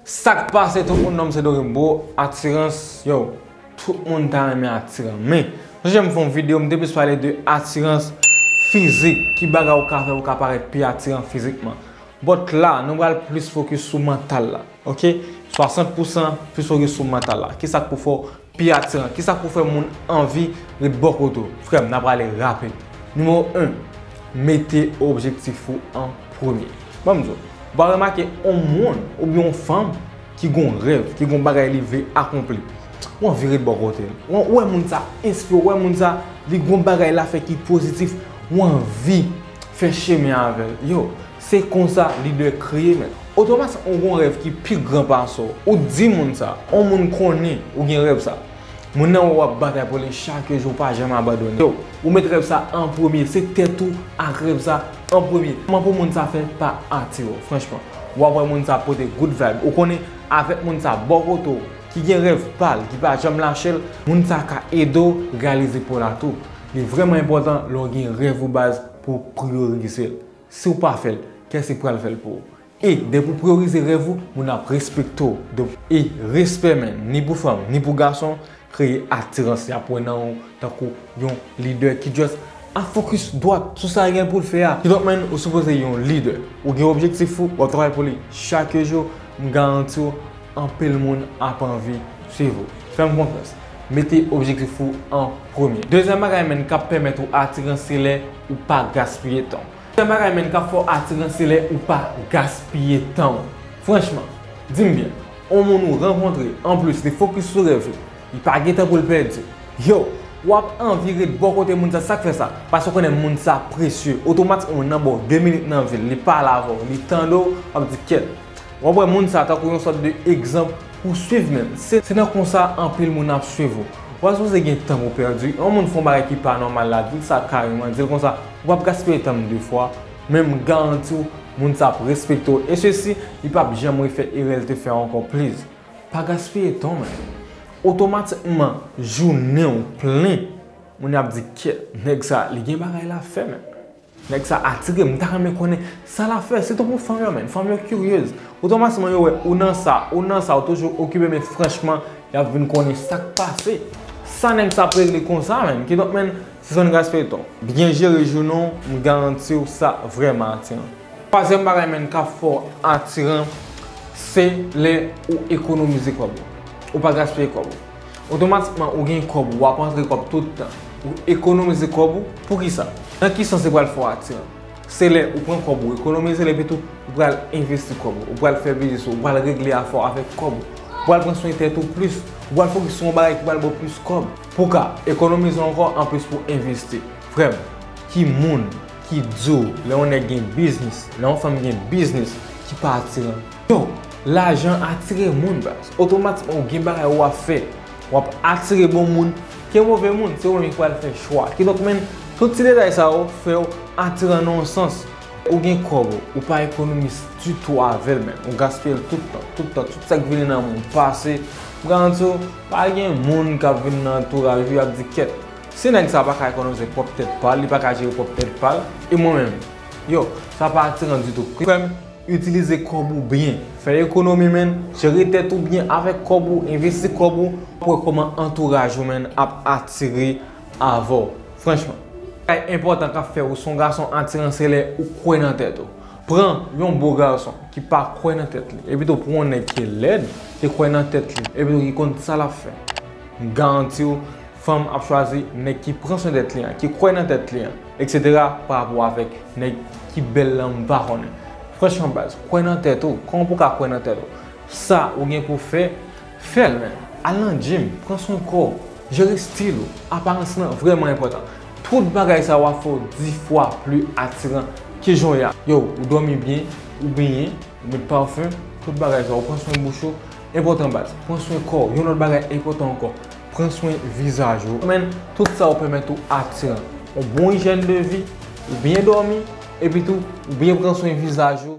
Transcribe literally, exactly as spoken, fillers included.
Sa k pase tout moun, non m se Dorimbo, atirans, yo, tout moun ta renmen atiran. Men, jan m fè yon videyo, m te plis pale de atirans fizik, ki bagay ou ka fè pou w ka parèt pi atiran fizikman. But la, nou pral plis fokis sou mantal la, oke? Swasant pousan plis fokis sou mantal la. Kisa k pou fè w pi atiran? Kisa k pou fè moun anvi ret bò kote w? Frè m, n a prale rapid. Nimewo en, mete objektif ou an premye. Ban m di w, ou pa remake yon moun oubyen yon fanm ki gon rèv, ki gon bagay li vle akonpli. Ou anvi ret bò kote l. Ou, ou wè moun sa enspire w, ou wè moun sa, li gon bagay l ap fè ki pozitif, ou anvi fè chemen avè l. Yo, se konsa lidè kreye, men. Otomatikman, ou gon rèv ki pi gran pase w. Ou di moun sa, yon moun konnen ou gen rèv sa. Moun nan wè w ap batay pou li chak jou, pa janm abandone. Yo, ou met rèv sa an premye, se tèt ou ak rèv sa an premye. Kòman pou moun sa fè pa atire w, franchman? W ap wè moun sa pote good vibe. Ou konnen, avèk moun sa bò kote w, ki gen rèv pa l, ki pa janm lache l, moun sa ka ede w reyalize pa w la tou. Li vrèman enpòtan lè w gen rèv ou baz pou w priyorize l. Si w pa fè l, kiyès ki pral fè l pou ou? E depi w priyorize rèv ou, moun ap respekte w. Donk, e respè, men, ni pou fanm, ni pou gason, kreye atirans, y ap wè nan ou tankou yon lidè ki just ap fokis dwat sou sa l gen pou l fè a. Kidonk, men, ou sipoze yon lidè. Ou gen objektif ou, w ap travay pou li chak jou, m garanti w, anpil moun ap anvi swiv ou. Fè m konfyans. Mete objektif ou an premye. Dezyèm bagay, men, k ap pèmèt ou atiran, se lè ou pa gaspiye tan w. Dezyèm bagay, men, k ap fè w atiran, se lè ou pa gaspiye tan w. Franchman, di m byen, yon moun ou rankontre, anplis, li fokis sou rèv li, li pa gen tan pou l pèdi. Yo, w ap anvi ret bò kote moun sa, sa k fè sa? Paske w konnen moun sa presye. Otomatikman, moun nan ba w de minit nan vi l, li pale avè w, li tande w, w ap di, "Kèt." W ap wè moun sa tankou yon sòt de egzanp pou swiv menm. Se, se nan konsa anpil moun ap swiv ou. Ou pa sipoze gen tan pou pèdi. Yon moun fè yon bagay ki pa nòmal la, di l sa kareman, di l konsa, "Ou p ap gaspiye tan m de fwa." Men m garanti w, moun sa ap respekte w. E sesi, li p ap janm refè erè l te fè a ankò, please. Pa gaspiye tan w, men. Otomatikman, jounen w plen. Moun yo ap di, "Kèt, nèg sa, li gen bagay l ap fè, men." Nèg sa atire m, m ta renmen konnen sa l ap fè. Sitou pou fanm yo, men. Fanm yo kiryez. Otomatikman, yo wè ou nan sa, ou nan sa, ou toujou okipe, men franchman, y ap vin konnen sa k pase. Sa nèg sa ap regle konsa, men. Kidonk, men, se zòn gaspiye tan. Byen jere jounen w, m garanti w sa vrèman atiran. Twazyèm bagay, men, k ap fè w atiran, se lè ou ekonomize kòb ou. Ou pa gaspiye kòb ou. Otomatikman, ou gen kòb ou, w ap antre kòb tout tan. Ou ekonomize kòb ou, poukisa? Nan ki sans li pral fè w atiran? Se lè ou pran kòb ou, ekonomize l, epi tou, ou pral envesti kòb ou, ou pral fè biznis ou, ou pral regle afè w avèk kòb ou, ou pral pran swen tèt ou plis, ou pral fokis sou yon bagay ki pral ba w plis kòb. Pou w ka ekonomize ankò, anplis pou w envesti. Frè m, ki moun ki di w, lè yon nèg gen biznis, lè yon fanm gen biznis, ki pa atiran? Yo, lajan atire moun, baz. Otomatikman, ou gen bagay w ap fè. W ap atire bon moun. Ke move moun, se ou menm ki pral fè chwa. Kidonk, men, tout ti detay sa yo fè w atiran nan yon sans. Ou gen kòb ou, ou pa ekonomize ditou avè l, men. Ou gaspiye l tout tan, tout tan, tout sa k vini nan men w pase. M garanti w, pa gen moun k ap vin nan antouraj ou, y ap di, "Kèt, si nèg sa pa ka ekonomize pwòp tèt pa l, li pa ka jere pwòp tèt pa l, e mwen menm?" Yo, sa pa atiran ditou. Frè m, itilize kòb ou byen. Fè ekonomi, men. Jere tèt ou byen avèk kòb ou, envesti kòb ou. W ap wè kòman antouraj ou, men, ap atire avè w. Franchman. Bagay enpòtan k ap fè ou se yon gason atiran, se lè ou kwè nan tèt ou. Pran yon bo gason ki pa kwè nan tèt li, epi tou pran yon nèg ki lèd, ki kwè nan tèt li, epi tou ki konn sa l ap fè. M garanti w, fanm ap chwazi nèg ki pran swen tèt li an, ki kwè nan tèt li an, etsetera, pa rapò avèk nèg ki bèl lan, m pa konnen. Franchman, baz, kwè nan tèt ou. Kòman pou w ka kwè nan tèt ou? Sa ou gen pou w fè, fè l, men. Al nan gym, pran swen kò w, jere stil ou. Aparans lan vrèman enpòtan. Tout bagay sa yo ap fè w dis fwa pli atiran ke jan w ye a. Yo, ou dòmi byen, ou benyen, ou met pafen, tout bagay sa yo, ou pran swen bouch ou, enpòtan baz. Pran swen kò w. Yon lòt bagay enpòtan ankò, pran swen vizaj ou. Men, tout sa yo pèmèt ou atiran. Yon bon ijyèn de vi, ou byen dòmi, epi tou, ou byen pran swen vizaj ou.